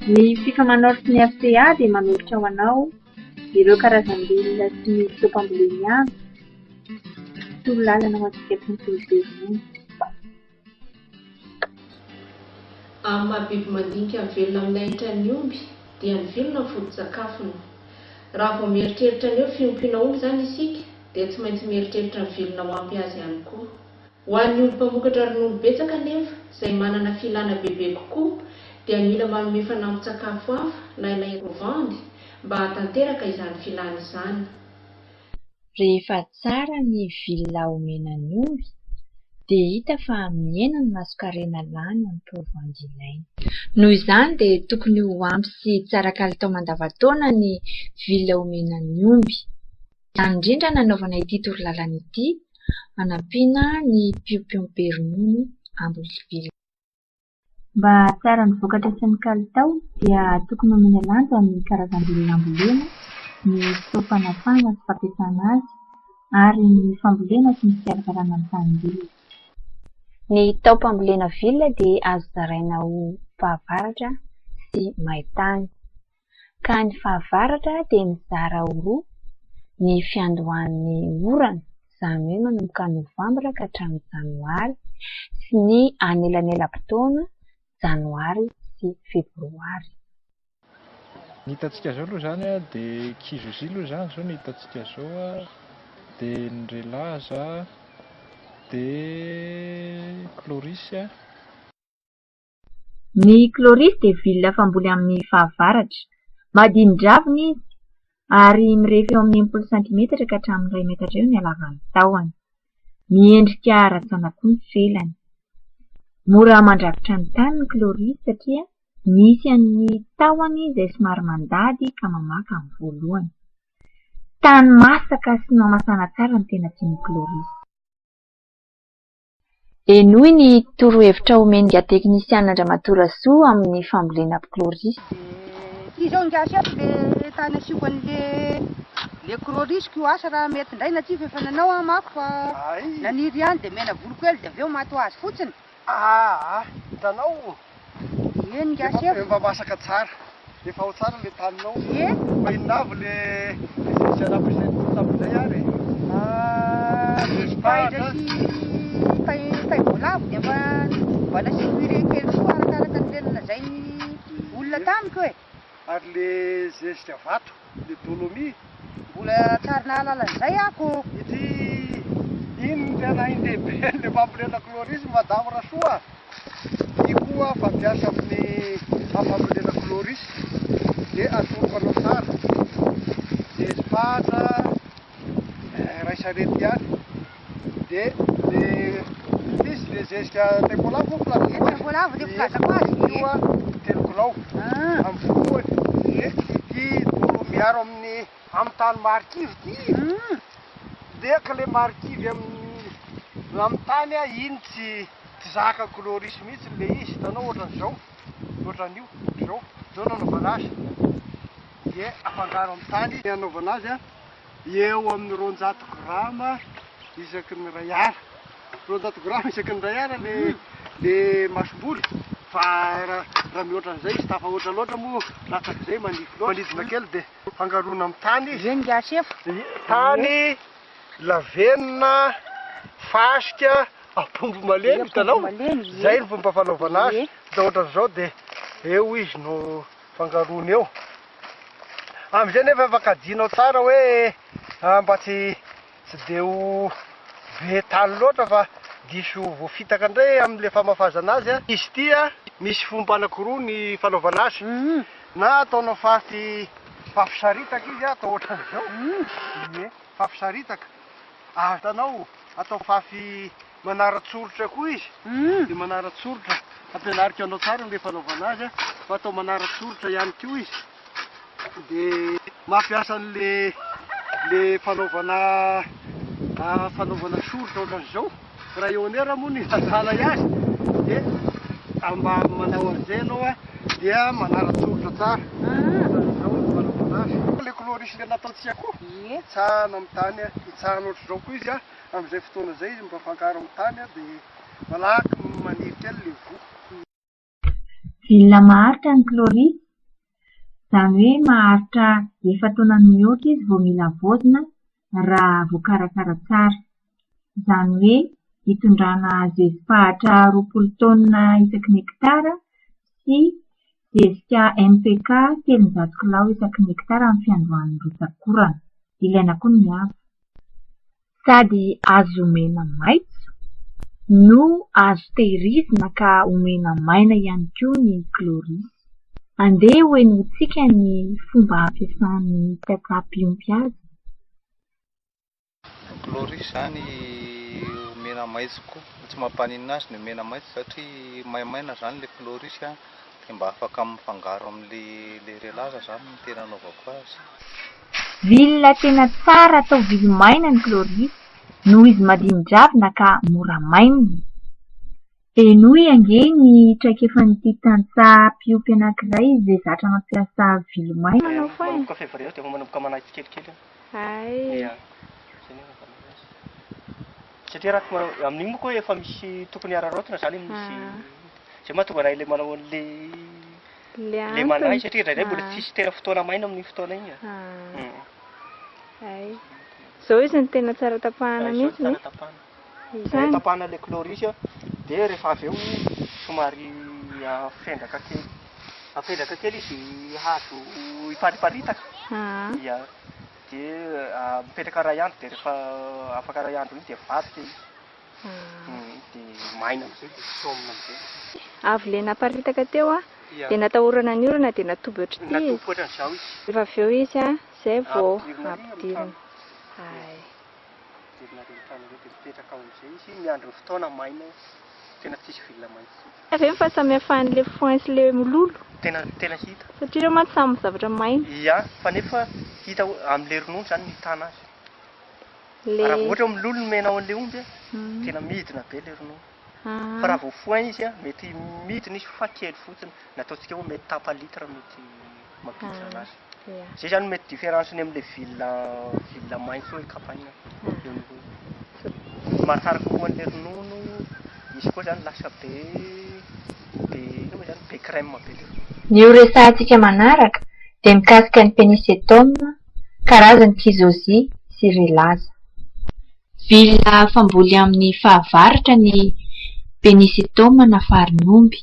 Ny Fifamanor sy ny FCA dia manolotra ho anao ireo karazam-bilona sy ny fotoam-pambolena avy, torolalana ho antsika mpiompy be ronono. Amin'ny maha biby mandinika mivelona amin'ny ahitra ny omby dia ny vilona no foto-tsakafony. Raha vao mieritreritra ny hoe fiompiana omby izany isika dia tsy maintsy mieritreritra ny vilona ho ampy azy ihany koa. Ho an'ny omby mpamokatra ronono betsaka anefa izay manana filana bebe kokoa dia mila manome fanampin-tsakafo hafa na ilay provandy mba hahatanteraka izany filana izany. Rehefa tsara ny vilona omena ny omby dia hita fa mihena ny masonkarena lany amin'ny provandy ilaina. Noho izany dia tokony ho ampy sy tsara kalitao mandavantaona ny vilona omena ny omby. Izany indrindra nanaovana ity torolalana ity hanampiana ny mpiompy be ronono hamboly vilona. Mba hahatsara ny vokatra sy ny kalitao dia tokony omena lanja ny karazam-bilona ambolena, ny fotoam-panapahana sy fampiasana azy ary ny fambolena sy ny fikarakarana ny tanim-bilona. Ny taom-pambolena vilona dia azo zaraina ho fahavaratra sy maintany. Ka ny fahavaratra dia mizara ho roa, ny fiandohan'ny orana, izany hoe manomboka novambra ka hatramin'ny janoary, sy ny anelanelam-potoana, janoary sy febroary. Ny hitantsika izao aloha izany an, dia kizozy aloha izany izao no hitantsika izao an, dia ny relaza, dia chloris an. Ny chloris dia vilona famboly amin'ny fahavaratra. Madini-dravina izy ary mirefy eo amin'ny 60 santimetatra ka hatramin'ny iray metatra eo ny halavan'ny tahony. Miendrika rantsana koa ny felany. Mora mandrakotra ny tany ny chloris satria misy an'ny tahony izay somary mandady ka mamaka amin'ny voalohany. Tany masaka sy nohamasahana tsara no tena tian'ny chloris. Henoy ny torohevitra omen'ingahy teknisiana Andriamatoa Rasoa amin'ny fambolena chloris. Ty zao ingahy sefo le tany asiako an'le le chloris ko asa raha mety indray na tsia fa efa nanao aho manko fa naniry ihany de mena volo kely de avy eo maty ho azy fotsiny. Aa hitanao Eny ingahy sefo. Efa masaka tsara, efa ao tsara le taninao. Ie. Fa inona avy le le zezika nampiasainao tamin'izay ary e? Ah, zezi-pahitra sy tay tay voalavo dia mba mba nasiako urée kely koa arakaraka an'le nolazain'ny olona tamiko e. Ary le zezika vato, le dolomie? Mbola tsary nahalala an'izay aho ko. Ity iny no tena ain-dehiben'le fambolena chloris madame Rasoa a! Ity koa fampiasa amin'ny fambolena chloris dia atoroko anao tsara, zezi-pahatra iray sarety ihany dia le misy le zezika taim-boalavo moa filazako azy, Taim-boalavo dia filazako azy, io a 3 kilao amin'ny voalohany dia ity dolo miaro amin'ny amin'ny tany marikivy ity dia ka le marikivy amin'ny amin'ny tany a iny tsy tsy zaka chloris mihitsy le izy hitanao ohatran'izao ohatran'io zao zao no anaovana azy dia afangaro amin'ny tany ny anaovana azy a eo amin'ny 200 grama isaky ny iray ara 200 grama isaky ny iray ara le le masomboly fa raha mihoatra an'izay izy tafahoatra loatra moa latsak'izay manify loatra manidina kely dia fangaroana amin'ny tany izy Eny ingahy sefo. Tany, lavenona, fasika, apombo malemy hitanao? Zay ny fomba fanaovana azy. Hita ohatran'izao dia eo izy no fangaroana eo. Amin'izay nefa efa kajianao tsara hoe mba tsy tsy dia ho be tany loatra fa diso voafitaka indray amin'ilay famafazana azy. Izy ity misy fomba anankiroa ny fanaovana azy. Na ataonao fafy fafy saritaka izy atao ohatran'izao. Ie, fafy saritaka. Hitanao, atao fafy manara-tsoritra koa izy. Dia manara-tsoritra. Ampianariko anao tsara ilay fanaovana azy fa atao manara-tsoritra ihany koa izy. Dia mampiasa an'le le fanaovana fanaovana soritra ohatran'izao. Raha eo anera moa ny ilazanay azy dia mba manao an'izay ianao a dia manara-tsoritra tsara. Ohatran'izao no fanaovana azy. Le chloris le nataontsika koa hitsahana amin'ny tany, hitsahana ohatr'izao koa izy a, amin'izay fotoana izay izy mba afangaro amin'ny tany dia malaky maniry kely le voa. Vilona maharitra ny chloris. Izany hoe maharitra efa-taona mihoatra izy vao mila havaozina raha voakarakara tsara. Izany hoe hitondrana zezi-pahatra 20 taonina isaky ny hektara sy zezika NPK 300 kilao isaky ny hektara amin'ny fiandohan'ny rotsak'orana. Ilaina koa ny miabo. Sady azo omena maitso no azo tehirizina ka omena maina ihany koa ny chloris. Andeha ho henointsika ny fomba ampiasan'ny tantsaha mpiompy azy. Ny chloris izany omena maitso koa, tsy mampaninona azy ny omena maitso satria maimaina izany ilay chloris dia mba afaka mifangaro amin'ilay relaza izany no tena anaovako azy. Vilona tena tsara atao vilo-maina ny chloris noho izy madini-dravina ka mora mainina. Henoy ange ny traikefan'ity tantsaha mpiompy anankiray izay zatra mampiasa vilo-maina. Manomboka février dia efa manomboka manahy tsikelikely eo. Ia. Zay ny anaovana azy. Satria raha manao amin'iny moa koa efa misy tokony araraotina zany misy zay mahatonga anay ilay manao an'le le manahy satria indraindray mbola tsisy tena fotoana maina amin'iny fotoana iny. Ay. Zao izy no tena tsara tapahana mihitsy ne? Tsara tapahana. Tapahana le chloris dia rehefa avy eo somary afendraka kely. Afendraka kely izy hazo hipariparitaka. Ia. Dia mipetraka iray andro dia rehefa afaka iray andro iny dia avadika izy. Dia maina amin'izay dia saomina amin'izay. Avy le naparitaka teo an, dia natahorana ny orana dia natoby ohatr'ity izy. Natoby ohatran'izao izy. Rehefa avy eo izy an, izay vao ampidirina. Hay. Ampidirina ary amin'ny trano indray dia mipetraka ao amin'izay izy miandry ny fotoana maina tena tsisy vilona maitso intsony. Hita ve ny fahasamihafan'ilay foin sy ilay mololo? Tena tena hita. Satria ireo mantsy samy zavatra maina. Ia, fa nefa hita hoe amin'ilay ronono izany no ahitana azy. Le. Raha vao ohatra hoe mololo no omenao an'ilay omby a, tena midina be ilay ronono. Fa raha vao foin izy a, mety midina izy fa kely fotsiny, na ataontsika hoe mety tapa-litre mety mampidina anazy. Zay zany mety différence-ny amin'ilay vilona vilona maitso hoe kapaina eo no ho eo. Mahatsara kokoa an'ilay ronono, izy koa zany lasa be be inona moa zany be crème be ilay ronono. Ny ho resahantsika manaraka dia mikasika ny Penicetum, karazany kizozia sy relaza. Vilona famboly amin'ny fahavaratra ny Penicetum na farin'omby.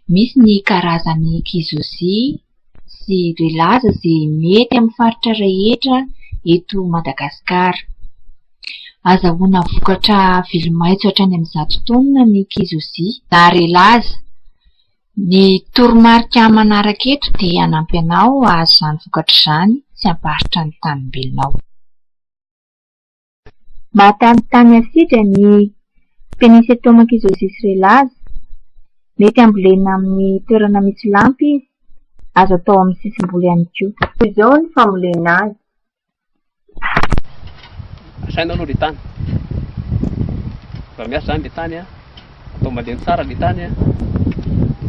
Misy ny karazany kizozia sy relaza izay mety amin'ny faritra rehetra eto Madagasikara. Azahoana vokatra vilo-maitso hatrany amin'ny 100 taonina ny kizozia na relaza. Ny toromarika manaraka eto dia hanampy anao hahazo izany vokatra izany sy hampaharitra ny tanimbolinao. Mahatantany asidra ny Penicetum kizosis relaza. Mety hambolena amin'ny toerana misy lampy izy, azo atao amin'ny sisim-boly ihany koa. Toy izao ny fambolena azy. Asaina aloha ilay tany. Raha miasa izany ilay tany, atao malemy tsara ilay tany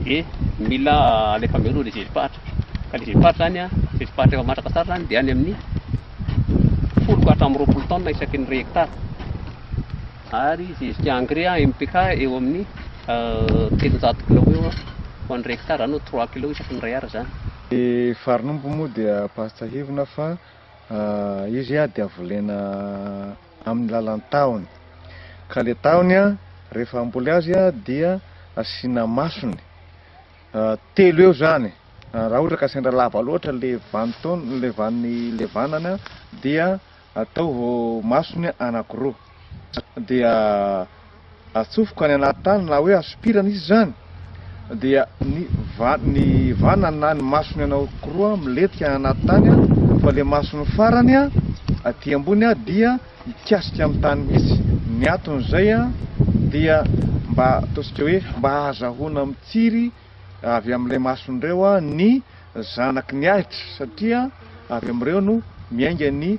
dia mila alefa mialoha ilay zezi-pahatra. Ka ilay zezi-pahatra izany, zezi-pahatra efa masaka tsara izany dia any amin'ny 10 ka hatramin'ny 20 taonina isaky ny iray hectare. Ary zezika engrais NPK eo amin'ny 300 kilao eo ho an'ny iray hectare, izany hoe 3 kilao isaky ny iray ara izany. Ny farin'omby moa dia ampahatsiahivina fa izy dia volena amin'ny alalan'ny tahony. Ka ilay tahony rehefa hamboly azy dia asiana masony telo eo izany. Raha ohatra ka sendra lava loatra ilay vanin-taona, ilay vanin'ny, ilay vanany dia atao masony anankiroa. Dia atsofoka any anaty tany na hoe asopirana izy izany dia ny va-, ny vanany na ny masony anankiroa milentika any anaty tany fa ilay masony farany aty ambony dia mikasika amin'ny tany mihitsy. Ny anton'izay dia mba ataontsika hoe mba hahazahoana mitsiry avy amin'ilay mason'ireo ny zanaky ny ahitra satria avy amin'ireo no miainga ny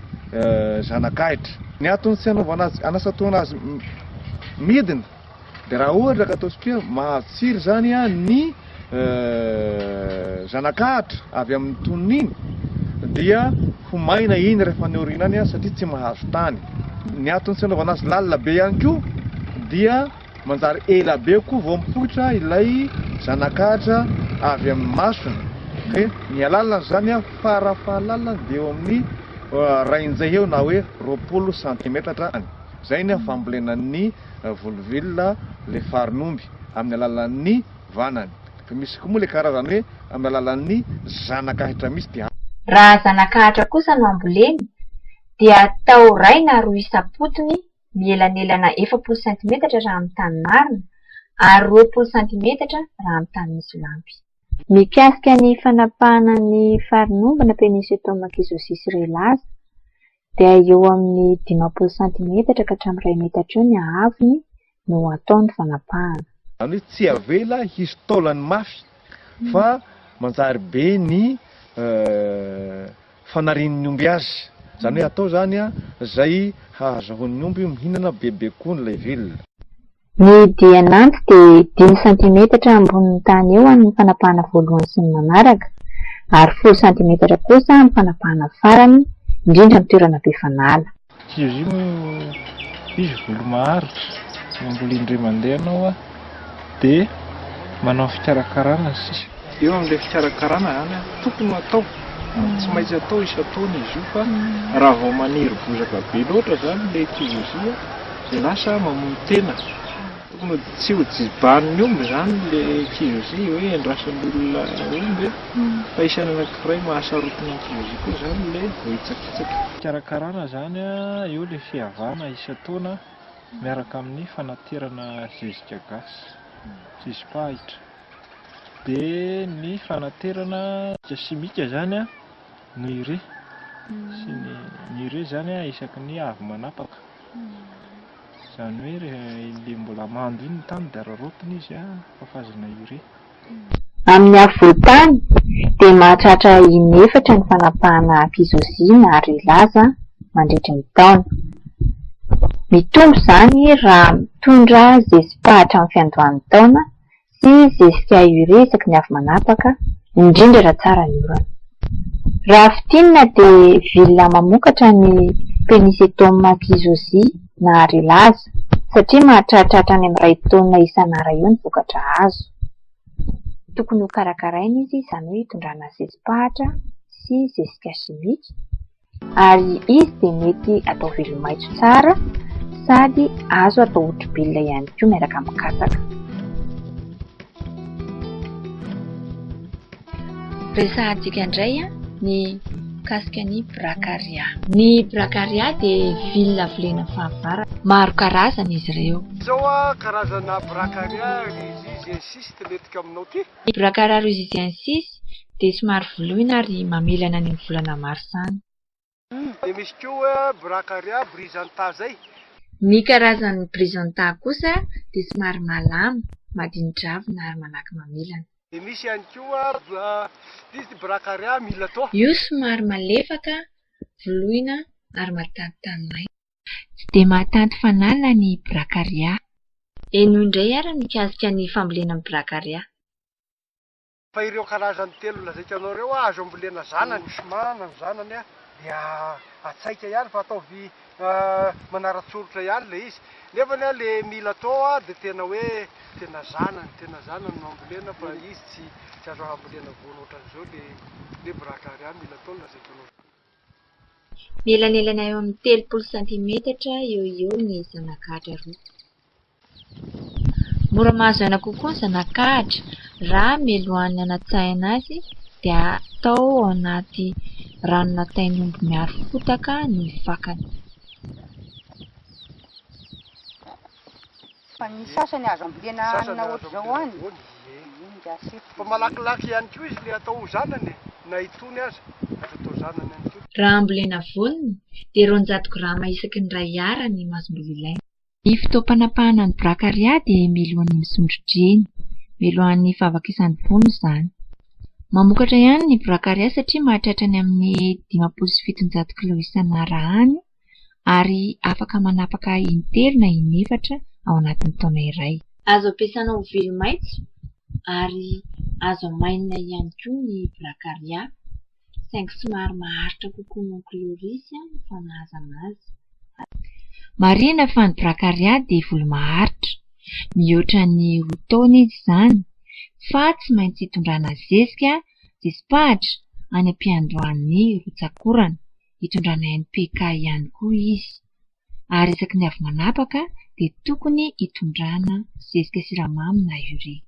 zanak'ahitra. Ny antony tsy hanaovana azy, anasatohana azy midina dia raha ohatra ka ataontsika hoe mahazo tsiry izany ny zanak'ahitra avy amin'ny tonony iny dia ho maina iny rehefa any aoriana any satria tsy mahazo tany. Ny antony tsy hanaovana azy lalina be ihany koa dia Manjary ela be koa vao mipoitra ilay zanak'ahitra avy amin'ny masony. Hoe ny halaliny izany an, farafahalalany dia eo amin'ny rainjay eo na hoe 20 santimetatra any. Izay ny fambolena ny voly vilona le farin'omby amin'ny alalan'ny vanany. Fa misy koa moa le karazany hoe amin'ny alalan'ny zanak'ahitra mihitsy dia. Raha zanak'ahitra kosa no ambolena dia atao iray na roa isam-potony mielanelana 40 santimetatra raha amin'ny tany marina ary 20 santimetatra raha amin'ny tany misy lampy. Mikasika ny fanapahana ny farinomby na Pennisetum kizosis relaza dia eo amin'ny 50 santimetatra ka hatramin'ny iray metatra eo ny haavony no atao ny fanapahana. Izany hoe tsy avela hisy taolany mafy fa manjary be ny fanarian'ny omby azy. Izany hoe atao izany izay hahazahoan'ny omby mihinana bebe kokoa an'ilay vilona. Ny dian'antsy dia dimy santimetatra ambonin'ny tany eo amin'ny fanapahana voalohany sy ny manaraka, ary folo santimetatra kosa amin'ny fanapahana farany, indrindra amin'ny toerana be fanala. Izy io izy volo maharitra, mamboly indray mandeha ianao dia manao fikarakarana ny sisa. Eo amin'ilay fikarakarana izany tokony ho atao, tsy maintsy atao isan-taona izy io fa raha vao maniry bozaka be loatra izany ilay kizozia dia lasa mamono tena. Tokony tsy ho jiban'ny omby izany ilay kizozia hoe endrasan'ny olona omby fa isan'ny anankiray mahasarotina ny kizozia koa izany ilay voahitsakitsaka. Fikarakarana izany eo ilay fihavana isan-taona miaraka amin'ny fanaterana zezika gasy, zezi-pahitra. Dia ny fanaterana simika izany ny urée sy ny ny urée izany isaky ny avy manapaka. Izany hoe rehefa ilay mbola mando iny ny tany dia araraotina izy fafazana urée. Amin'ny afovoan-tany dia mahatratra in'efatra ny fanapahana kizozina ary laza mandritry ny taona. Mitombo izany raha mitondra zezi-pahatra amin'ny fiandohan'ny taona sy zezika urée isaky ny avy manapaka, indrindra raha tsara ny orana. Raha fintinina dia vilona mamokatra ny Pennisetum kizosi na arelaza satria mahatratra hatrany amin'ny iray taonina isan'ara eo ny vokatra azo. Tokony ho karakaraina izy, izany hoe hitondrana zezi-pahatra sy zezika simika. Ary izy dia mety atao velo-maitso tsara sady azo atao hotri-bilona ihany koa miaraka amin'ny katsaka. Resahantsika indray ny mikasika ny Bracaria. Ny Bracaria dia vilona volena fahavaratra. Maro karazana izy ireo. Izao karazana Bracaria ruziziensis entiko aminao ity. Ny Bracara ruziziensis dia somary voloina ary mamelana any amin'ny volana marsa any. Dia misy koa Bracaria brizantha izay. Ny karazan'ny brizantha kosa dia somary malama, madini-dravina ary malaky mamelana. Dia misy ihany koa ity Bracaria milatoa. Io somary malefaka, voloina ary matanitany maina. Tsy dia mahatanty fanala ny Bracaria. Henoy indray ary ny mikasika ny fambolena ny Bracaria. Fa ireo karazany telo lazaiko anao ireo azo ambolena zanany, somana ny zanany dia atsaika ihany fa ataovy manara-tsorotra ihany ilay izy. Nefany le mila atao dia tena hoe tena zanany, tena zanany no ambolena fa izy tsy tsy azo ambolena voany ohatran'izao le le Bracaria mila atao no lazaiko anao. Mielanelana eo amin'ny 30 santimetatra eo ho eo ny zanak'ahitra roa. Mora mahazo aina kokoa ny zanak'ahitra raha mialohan'ny hanatsahina azy dia atao ao anaty rano natain'omby miaro fotaka ny fakany. Fa ny sasany azo ambolena hanina ohatr'izao any. Fa malakilaky ihany koa izy le atao ho zanany e, na itony aza azo atao zanany ihany koa. Raha ambolena voniny dia 200 grama isaky ny iray ara ny masomboly ilaina. Ny fotoam-panapahana ny Bracaria dia mialohan'ny misondro-dreny, mialohan'ny fahavakisan'ny voany izany. Mamokatra ihany ny Bracaria satria mahatratra any amin'ny 750 kilao isan'ara any ary afaka manapaka intelo na inefatra ao anatin'ny taona iray. Azo ampiasana ho velo-maitso ary azo amainina ihany koa ny Bracaria, saingy somary maharitra kokoa noho ny Chloris ny fanahazana azy. Marihina fa ny Bracaria dia voly maharitra, mihoatra ny roa taona izy izany, fa tsy maintsy itondrana zezika zezi-pahatra any am-piandohan'ny rotsak'orana. Hitondrana NPK ihany koa izy. Ary isaky ny avy manapaka dia tokony hitondrana zezika siramamy na urée.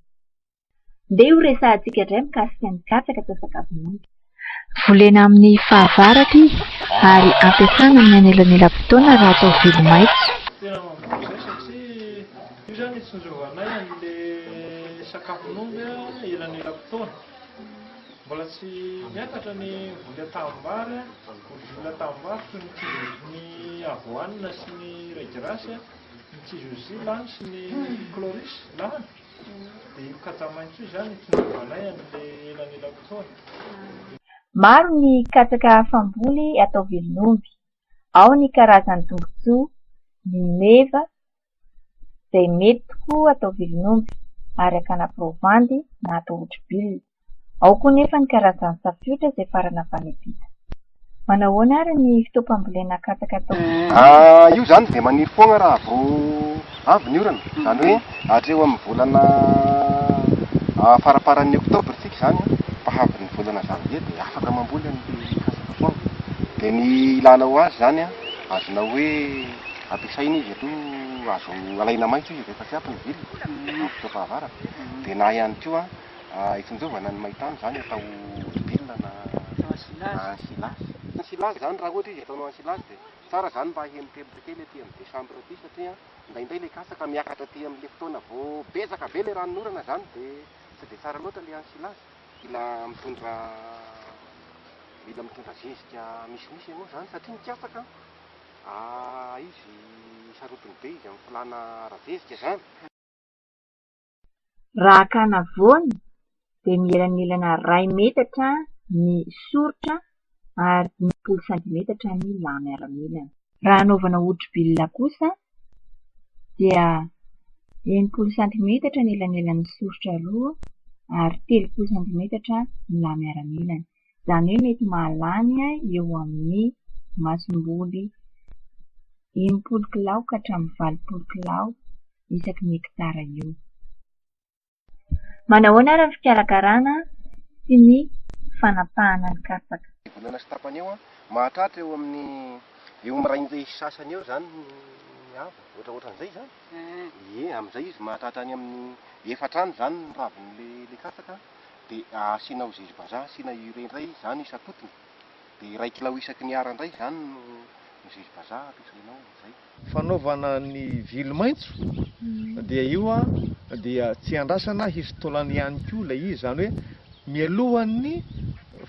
Ndeha ho resahantsika indray mikasika ny katsaka atao sakafon'omby. Volena amin'ny fahavaratra izy ary ampiasana amin'ny anelanelam-potoana raha atao vilo-maitso. Tena mamboly izay satria io izany itsinjovanay an'le sakafon'omby elanelam-potoana. Mbola tsy miakatra ny voly an-tanimbary, voly vilona an-tanimbary toy ny ny avoine sy ny raigrasy, ny tsizozy lany sy ny chloris lany. Dia io katsa-maitso io izany itsinjovanay an'le elanelam-potoana. Maro ny katsaka famboly atao velon'omby. Ao ny karazan'ny tombontsoa, ny meva, izay mety tokoa atao velon'omby ary akana provandy na atao hotri-bilona. Ao koa nefa ny karazan'ny safiotra izay farana avy any am-pita. Manao ahoana ary ny fotoam-pambolena katsaka atao? Io izany dia maniry foagna raha vao avy ny orana, izany hoe hatreo amin'ny volana faramparan'ny oktobra isika izany fa avy ny volana janvier dia afaka mamboly an'ilay katsaka foagna. Dia ny ilanao azy izany azonao hoe ampiasaina izy aloha, azo alaina maitso izy rehefa tsy ampy ny vilona amin'ny fotoam-pahavaratra, dia na ihany koa Hitsinjovana ny maitany izany atao hotbilina na ensilage. Ensilage izany raha ohatra izy ataonao ensilage dia tsara izany mba hempotrempotra kely aty amin'ny décembre aty satria indraindray ilay katsaka miakatra aty amin'ilay fotoana vao betsaka be ilay ranonorana izany dia tsy dia tsara loatra ilay ensilage. Mila mitondra mila mitondra zezika misimisy ianao izany satria ny katsaka izy sarotiny be izy amin'ny filàna ara-jezika izany. Raha hakana voany dia mielanelana iray metatra ny soritra ary 50 santimetatra ny lahy miaramilany. Raha hanaovana hotri-bilona kosa dia 60 santimetatra ny elanelan'ny soritra roa ary 30 santimetatra ny lahy miaramilany. Izany hoe mety mahalany eo amin'ny masomboly 60 kilao ka hatramin'ny 80 kilao isaky ny hekitara eo. Manahoana ary ny fikarakarana sy ny fanapahana ny katsaka? Volana sy tapany eo, mahatratra eo amin'ny eo amin'ny iray sy sasany eo izany ny haavony, ohatraohatran'izay izany. Ie, amin'izay izy mahatratra any amin'ny efatra any izany ny ravin'ilay katsaka, dia asianao zezi-bazaha, asiana urée indray izany isan-totony, dia iray kilao isaky ny ara indray izany no zezi-bazaha ampiasainao amin'izay. Fanaovana ny vily maitso dia io dia tsy andrasana hisy taolana ihany koa ilay izy, izany hoe mialohan'ny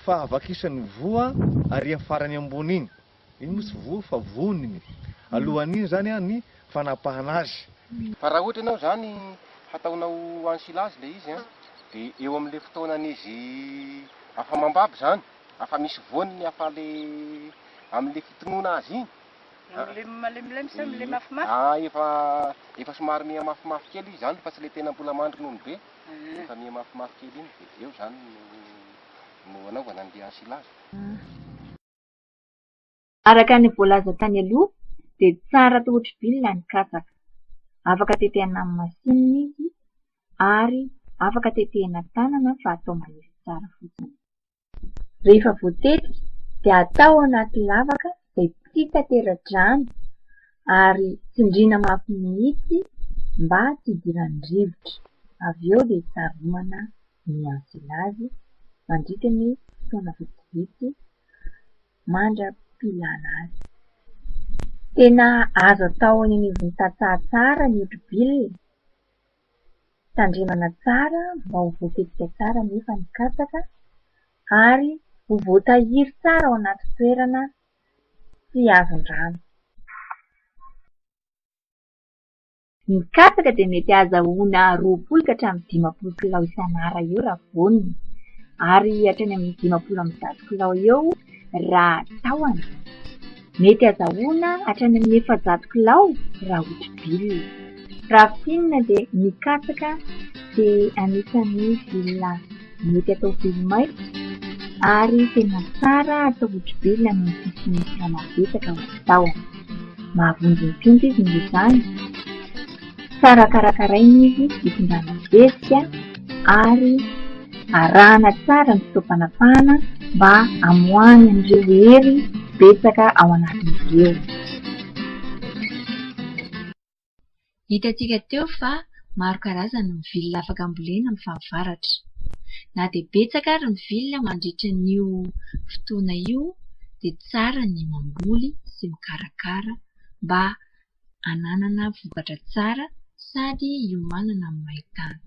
fahavakisan'ny voa ary amin'ny farany ambony iny, iny moa tsy voa fa voniny, alohan'iny izany ny fanapahana azy. Fa raha ohatra ianao izany hataonao ensilage ilay izy an, dia eo amin'ilay fotoanan'izy afa-mambabo izany, afa-misy voany, afa le amin'ilay fitonoana azy iny, Amin'ilay malemilemy sa amin'ilay mafimafy? Ah, efa efa somary miha mafimafy kely izy izany fa tsy ilay tena mbola mandry nono be. Efa miha mafimafy kely iny dia eo izany no no anaovana an'ilay ensilage. Araka ny voalaza tany aloha dia tsara atao otribilina ny katsaka. Afaka tetehina amin'ny masinina izy ary afaka tetehina tanana fa atao manify tsara fotsiny. Rehefa voatetika dia atao anaty lavaka izay tsy tantera-drano ary tsindriana mafy mihitsy mba tsy hidiran'ny rivotra. Avy eo dia saromana ny ensilage mandritra ny fotoana vitsivitsy mandra-pilana azy. Tena azo atao eny anivon'ny tantsaha tsara ny hotri-bilona. Tandremana tsara mba ho voatetika tsara nefa ny katsaka ary ho voatahiry tsara ao anaty toerana tsy azon-drano. Ny katsaka dia mety ahazahoana 20 ka hatramin'ny 50 kilao isan'ara eo raha voanina ary hatrany amin'ny 150 kilao eo raha tahony. Mety ahazahoana hatrany amin'ny 400 kilao raha hotri-bilona. Raha fintinina dia ny katsaka dia anisan'ny vilona mety atao vilo-maitso ary tena tsara atao hotri-bilona noho ny fisian'ny siramamy betsaka ao amin'ny tahony. Mahavonjy ny mpiompy izy noho izany. Tsara karakaraina izy hitondrana zezika ary Arahana tsara ny fotoam-panapahana mba hamoahany an'ireo hery betsaka ao anatin'izy ireo. Hitantsika teo fa maro karazana ny vilona afaka ambolena amin'ny fahavaratra. Na dia betsaka ary ny vilona mandritra an'io fotoana io dia tsara ny mamboly sy mikarakara mba hananana vokatra tsara sady hiomanana amin'ny main-tany.